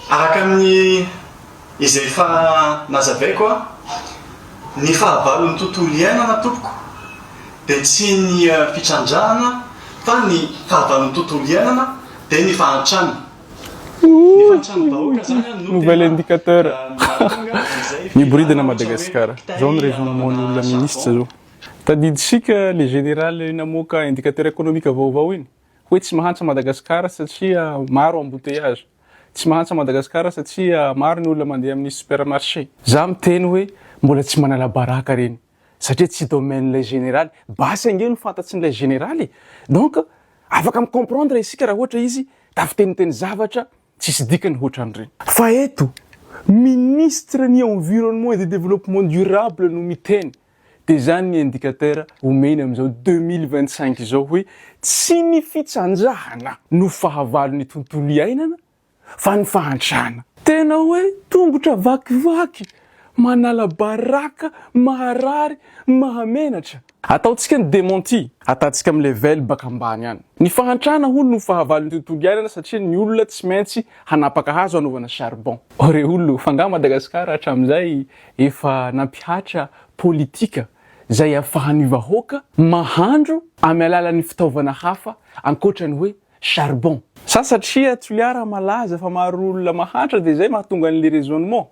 Araka ny izay efa nazavaiko a, ny fahavalon'ny tontolo iainana tompoko dia tsy ny fitrandrahana fa ny fahavalon'ny tontolo iainana dia ny fahantrana. Ny fahantran'ny vahoaka zany a no Nouvel tena indicateur. mahatonga an'izay Miboridana filana ohatra hoe Madagasikara. kitay Zao ny raisonnement ny anaovana olona ministre charbon. zao. Tadidisika le général namoaka indicateur économique vaovao iny hoe tsy mahantra Madagasikara satria maro embouteillage. Tsy mahantra Madagasikara satria maro ny olona mandeha amin'ny supermarché. Za miteny hoe mbola tsy manala baraka reny satria tsy domaine lay général. Basy ange no fantatsin'ilay général e. Donc afaka mi-comprendre isika raha ohatra izy tafiteniteny zavatra tsisy dikany hoatran'ireny. Fa eto ministre ny environnement et de développement durable no miteny dia izany ny indicateur omeny amin'izao 2025 izao hoe tsy ny fitsanjahana no fahavalon'ny tontolo iainana fa ny fahantrana. Tena hoe tongotra vakivaky, manala baraka, maharary, mahamenatra. Ataontsika ny démenti, atantsika amin'ny level baka ambany any. Ny fahantrana hono no fahavalon'ny tontolo iainana satria ny olona tsy maintsy hanapaka hazo hanaovana charbon. O re olona o, fa nga Madagascar hatramin'izay efa nampihatra politika izay afahan'ny vahoaka mahandro amin'ny alalan'ny fitaovana hafa ankoatra ny hoe charbon. Sa satria Toliara malaza fa maro olona mahantra dia izay mahatonga an'le raisonnement?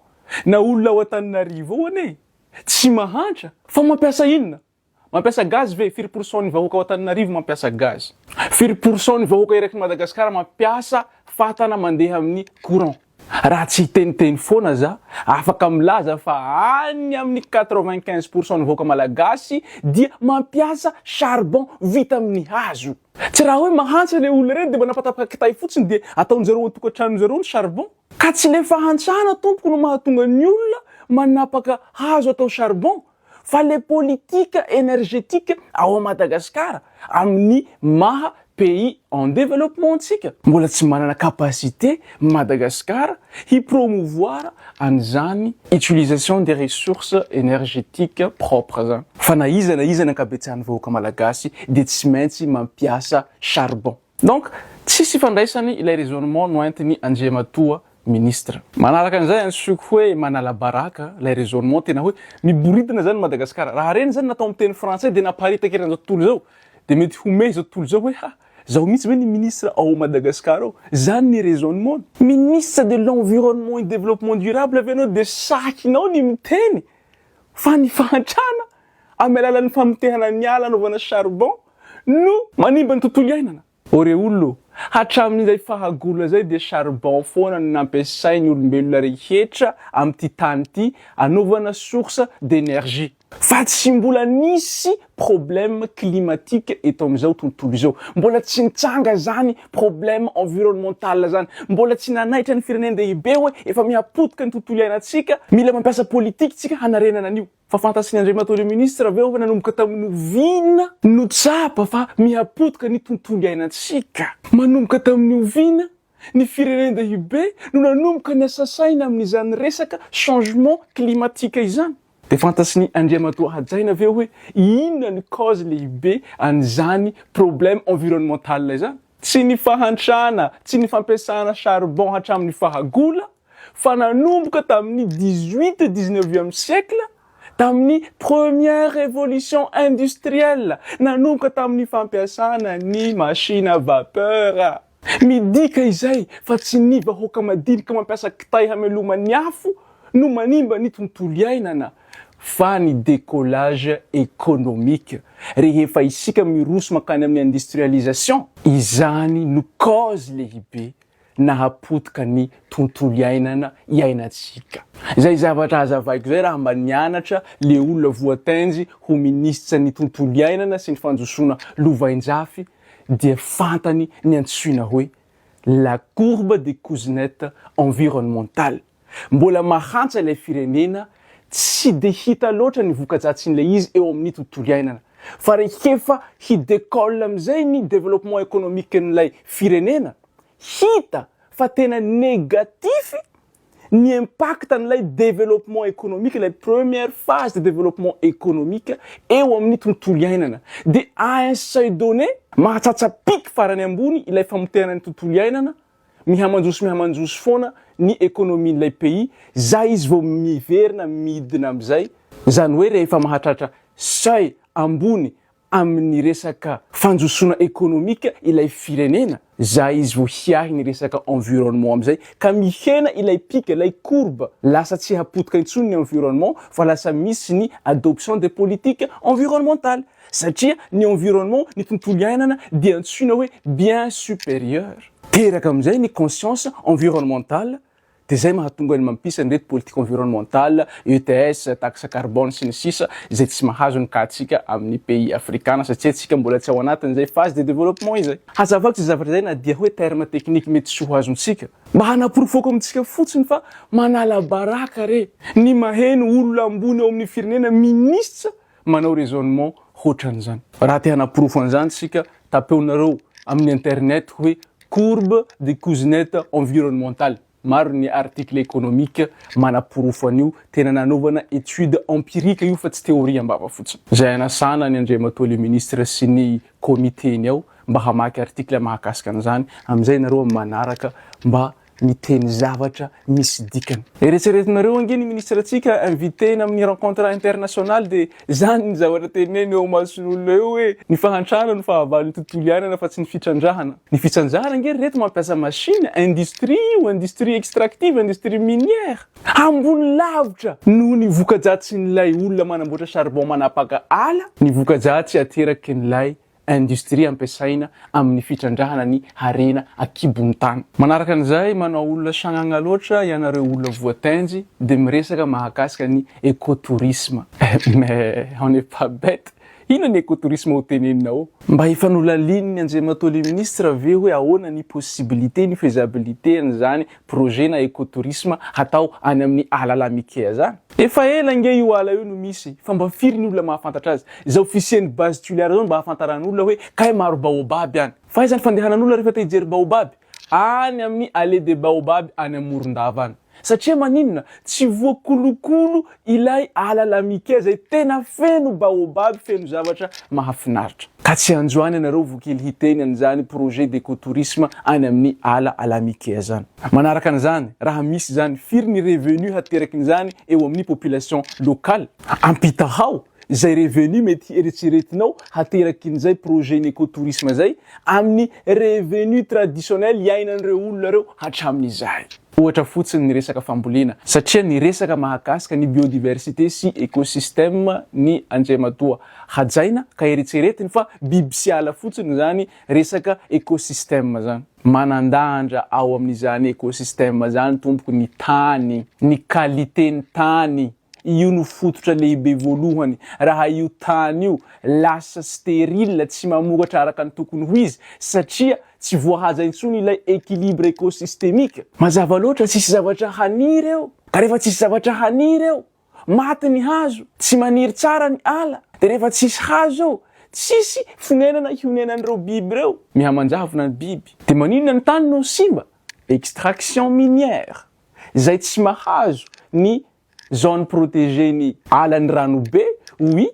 Na olona ao Antananarivo ao anie tsy mahantra fa mampiasa inona? Mampiasa gaz ve? Firy pour cent ny vahoaka ao Antananarivo mampiasa gaz? Firy pour cent ny vahoaka eraky Madagascar mampiasa fatana mandeha amin'ny courant? Raha tsy hiteniteny foana za, afaka milaza fa any amin'ny 95% ny vahoaka malagasy dia mampiasa charbon vita amin'ny hazo. Tsy raha hoe mahantra le olona ireny dia manapatapaka kitay fotsiny dia ataon'zareo ao an-tokantranon'zareo ny charbon. Ka tsy le fahantrana tompoko no mahatonga ny olona manapaka hazo atao charbon fa le politique energetique ao Madagascar amin'ny maha pays en développement antsika mbola tsy manana capacité Madagascar hi promouvoir an'izany utilisation des ressources energétiques propres zany fa na iza na iza ny ankabetsahan'ny vahoaka malagasy dia tsy maintsy mampiasa charbon. Donc tsisy ifandraisany ilay raisonnement noentiny Andriamatoa Ministre. Manaraka an'izay antsoiko hoe manala baraka ilay raisonnement tena hoe miboridana zany Madagascar. Raha reny zany natao amin'ny teny frantsay dia naparitaka eran'izao tontolo izao dia mety homehy izao tontolo izao hoe ha zaho mihitsy ve ny ministre ao Madagascar ao? Zany ny raisonnement. Ministre de l'environnement et développement durable ve ianao dia sahinao ny miteny fa ny fahantrana amin'ny alalan'ny famotehana ny ala anaovana charbon no manimba ny tontolo iainana? Ô re olona ô! Hatramin'izay fahagola izay dia charbon foana no nampiasain'ny olombelona rehetra amin'ity tany ity anaovana source d'énergie. Fa tsy mbola nisy problème climatique eto amin'izao tontolo izao. Mbola tsy nitranga izany problème environnemental izany. Mbola tsy nanaitra ny firenen-dehibe hoe efa miha-potika ny tontolo iainantsika, mila mampiasa politique tsika hanarenana an'io. Fa fantatry ny Andriamatoa le Ministre ve hoe nanomboka tamin'ny oviana no tsapa fa miha-potika ny tontolo iainantsika? Manomboka tamin'ny oviana ny firenen-dehibe no nanomboka niasa saina amin'izany resaka changement climatique izany? Dia fantatry ny Andriamatoa Hajaina ve hoe inona ny cause lehibe an'izany problème environnemental izany? Tsy ny fahantrana, tsy ny fampiasana charbon hatramin'ny fahagola, fa nanomboka tamin'ny 18 19 siècle, tamin'ny première révolution industrielle, nanomboka tamin'ny fampiasana ny machine à vapeur. Midika izay fa tsy ny vahoaka madinika mampiasa kitay hamelomany afo no manimba ny tontolo iainana fa ny décollage économique rehefa isika miroso mankany amin'ny industrialisation, izany no cause lehibe nahapotika ny tontolo iainana iainantsika. Izay zavatra hazavaiko izay raha mba nianatra le olona voatenjy ho minisitra ny tontolo iainana sy ny fandrosoana lovainjafy dia fantany ny antsoina hoe la courbe de Kuznets environnementale. Mbola mahantra ilay firenena, tsy dia hita loatra ny voka-dratsin'ilay izy eo amin'ny tontolo iainana. Fa rehefa hi-decolle amin'izay ny développement économique-n'ilay firenena, hita fa tena négatif ny impact an'ilay développement économique, ilay première phase de développement économique eo amin'ny tontolo iainana. Dia à un seuil donné, mahatratra pic farany ambony ilay famotehana ny tontolo iainana. Mihamandroso mihamandroso foana ny économie-n'ilay pays, zay izy vao miverina midina amin'izay, izany hoe rehefa mahatratra seuil ambony amin'ny resaka fandrosoana économique ilay firenena, zay izy vao hiahy ny resaka environnement amin'izay, ka mihena ilay pic, ilay courbe, lasa tsy hapotika intsony ny environnement fa lasa misy ny adoption des politiques environnementales, satria ny environnement, ny tontolo iainana dia antsoina hoe bien supérieur. Teraka amin'izay ny conscience environnementale Dia izay mahatonga ny mampisy an'ireto politique environnementale, ETS, taxe carbone sy ny sisa izay tsy mahazo ny cas-tsika amin'ny pays afrikana satria tsika mbola tsy ao anatin'izay phase de développement izay. Hazavako izay zavatra izay na dia hoe terme technique mety tsy ho azontsika. Mba hanaporofoako amintsika fotsiny fa manala baraka re ny maheno olona ambony ao amin'ny firenena ministre manao raisonnement hoatran'izany. Raha te hanaporofo an'izany tsika, tapeonareo amin'ny internet hoe courbe de Kuznets environnementale. Maro ny article économique manaporofo an'io, tena nanaovana étude empirique io fa tsy théorie am-bava fotsiny. Izay anasana ny Andriamatoa le ministre sy ny comité-ny ao mba hamaky article mahakasika an'izany, amin'izay nareo amin'ny manaraka mba miteny zavatra misy dikany. Eretseretinareo ange ny ministre-ntsika invité-na amin'ny rencontre internationale dia zany ny zavatra teneniny eo imason'olona eo hoe ny fahantrana no fahavalon'ny tontolo iainana fa tsy ny fitrandrahana. Ny fitrandrahana ange ry reto mampiasa machine, industrie io, industrie extractive, industrie minière. Ambony lavitra noho ny voka-dratsin'ilay olona manamboatra charbon manapaka ala ny voka-dratsy aterakin'ilay industrie ampiasaina amin'ny fitrandrahana ny harena an-kibon'ny tany. Manaraka an'izay, manao olona sagnagna loatra ianareo olona voatenjy dia miresaka mahakasika ny ecotourisme. Mais on n'est pas bête. Inona ny ecotourisme ho teneninao? Mba efa nolalinin'ny Andriamatoa le Ministre ve hoe ahoana ny possibilité, ny faisabilité an'izany projet na ecotourisme hatao any amin'ny ala Lamikea zany? Efa ela ange io ala io no misy fa mba firy ny olona mahafantatra azy? Izao fisian'ny base Tuliara zao mba ahafantaran'olona hoe kay maro baobab any. Fa aiza ny fandehanan'olona rehefa te hijery baobab? Any amin'ny allée des baobab any Morondava any. Satria maninona? Tsy voakolokolo ilay ala Lamikea izay tena feno baobab, feno zavatra mahafinaritra. Ka tsy androany ianareo vao kely hiteny an'izany projet d'ecotourisme any amin'ny ala Alamikea zany. Manaraka an'izany, raha misy izany, firy ny revenu haterakin'izany eo amin'ny population locale? Ampitahao izay revenu mety eritreretinao haterakin'izay projet n'ecotourisme izay amin'ny revenu traditionnel iainan'ireo olona ireo hatramin'izay. Ohatra fotsiny ny resaka fambolena, satria niresaka mahakasika ny biodiversité sy ecosystème ny Andriamatoa Hajaina ka eritreretiny fa biby sy ala fotsiny izany resaka ecosystème zany. Manandanja ao amin'izany ecosystème zany tompoko ny tany, ny qualité ny tany, io no fototra lehibe voalohany, raha io tany io lasa stérile tsy mamokatra araka ny tokony ho izy satria tsy voahaja intsony ilay équilibre écosystémique, mazava loatra tsisy zavatra haniry eo, ka rehefa tsisy zavatra haniry eo, maty ny hazo, tsy maniry tsara ny ala, dia rehefa tsisy hazo eo, tsisy fonenana hionenan'ireo biby ireo, mihamanjavona ny biby, dia maninona ny tany no simba? Extraction minière, izay tsy mahazo ny zone protégée ny alan'ny ranobe, oui,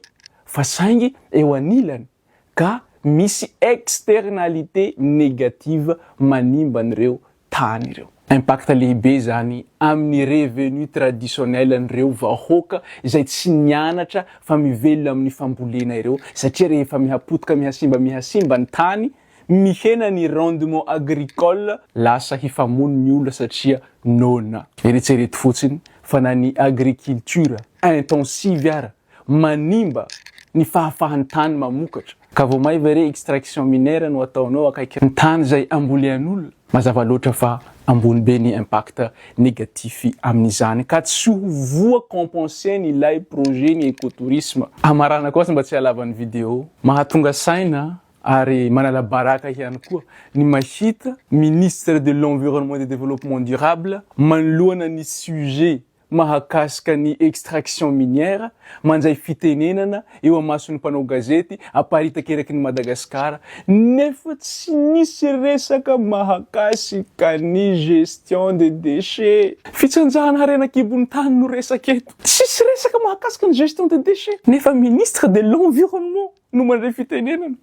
fa saingy eo anilany ka misy externalité négative manimba an'ireo tany ireo. Impact lehibe izany amin'ny revenu traditionnel an'ireo vahoaka izay tsy nianatra fa mivelona amin'ny fambolena ireo satria rehefa mihapotika mihasimba mihasimba ny tany, mihena ny rendement agricole, lasa hifamono ny olona satria noana. Eritrereto fotsiny fa na ny agriculture intensive ara manimba ny fahafahan'ny tany mamokatra. Ka vao may ve re extraction minière no ataonao akaiky ny tany izay ambolean'olona? Mazava loatra fa ambony be ny impact négatif amin'izany ka tsy ho voa compenser ilay projet ny ecotourisme. Hamaranako azy mba tsy hahalavan'ny vidéo. Mahatonga saina ary manala baraka ihany koa ny mahita ministre de l'environnement et de développement durable manoloana ny sujet mahakasika ny extraction minière, mandray fitenenana eo amason'ny mpanao gazety aparitaka eraky ny Madagasikara nefa tsy nisy resaka mahakasika ny gestion des déchets. Fitsanjahana harena an-kibon'ny tany no resaka eto. Tsisy resaka mahakasika ny gestion des déchets nefa ministre de l'environnement no mandray fitenenana.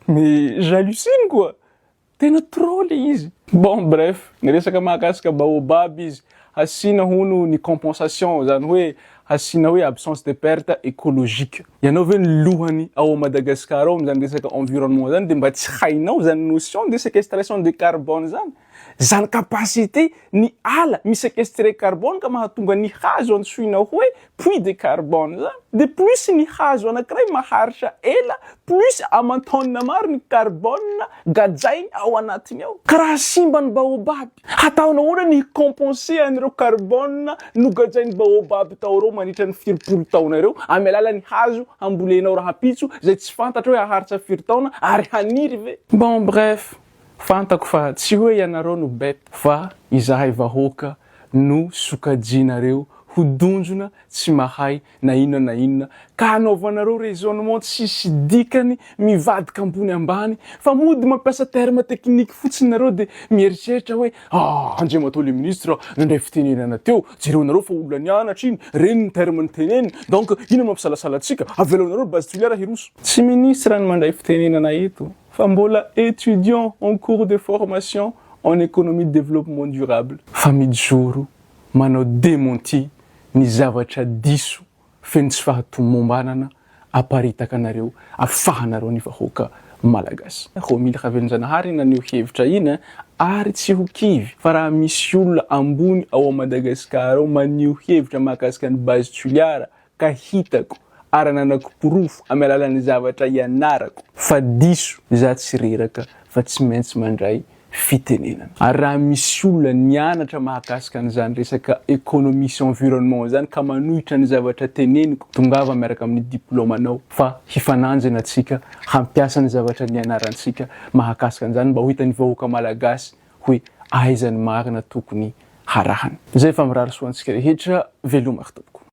Mais j'hallucine quoi! Tena trop le izy. Bon bref, niresaka mahakasika baobab izy, hasiana hono ny compensation, zany hoe hasiana hoe absence de perte écologique. Ianao ve ny lohany ao Madagascar ao amin'izany resaka environnement zany de mba tsy hainao zany notion de séquestration de carbone zany? Zany capacité ny ala mi-séquestrer carbone ka mahatonga ny hazo antsoina hoe puits de carbone zany. De plus ny hazo anakiray maharitra ela, plus aman-taonina maro ny carbone gadrainy ao anatiny ao. Ka raha simba ny baobab, hataonao ahoana ny hi-compenser an'ireo carbone nogadrain'ny baobab tao ireo mandritra ny firy-polo taona ireo amin'ny alalan'ny hazo hambolenao rahampitso izay tsy fantatra hoe haharitra firy taona ary haniry ve? Bon bref, Fantako fa tsy hoe ianareo no bête fa izahay vahoaka no sokajianareo ho donjona tsy mahay na inona na inona ka hanaovanareo raisonnement tsisy dikany mivadika ambony ambany fa mody mampiasa terme technique fotsiny nareo de mieritreritra hoe ah Andriamatoa le ministre nandray fitenenana teo jereonareo fa olona nianatra iny reny ny terme niteneniny donc inona no mampisalasala antsika avelaonareo base Toliara hiroso. Tsy ministre no mandray fitenenana eto. Fa mbola étudiant en cours de formation en économie de développement durable. Fa mijoro manao démenti ny zavatra diso feno tsy fahatomombanana aparitaka anareo afahanareo ny vahoaka Malagasy. Romily Ravelonjanahary naneho hevitra iny ary tsy ho kivy fa raha misy olona ambony ao Madagascar ao maneho hevitra mahakasika ny base Toliara ka hitako ary ananako porofo amin'ny alalan'ny zavatra ianarako fa diso za tsy reraka fa tsy maintsy mandray fitenenana. Ary raha misy olona nianatra mahakasika an'izany resaka économie sy environnement izany ka manohitra ny zavatra teneniko, tongava miaraka amin'ny diplaomanao fa hifananjina antsika hampiasa ny zavatra nianarantsika mahakasika an'izany mba ho hitan'ny vahoaka malagasy hoe aiza ny marina tokony harahana. Izay fa mirary soa antsika rehetra, veloma ry tompoko.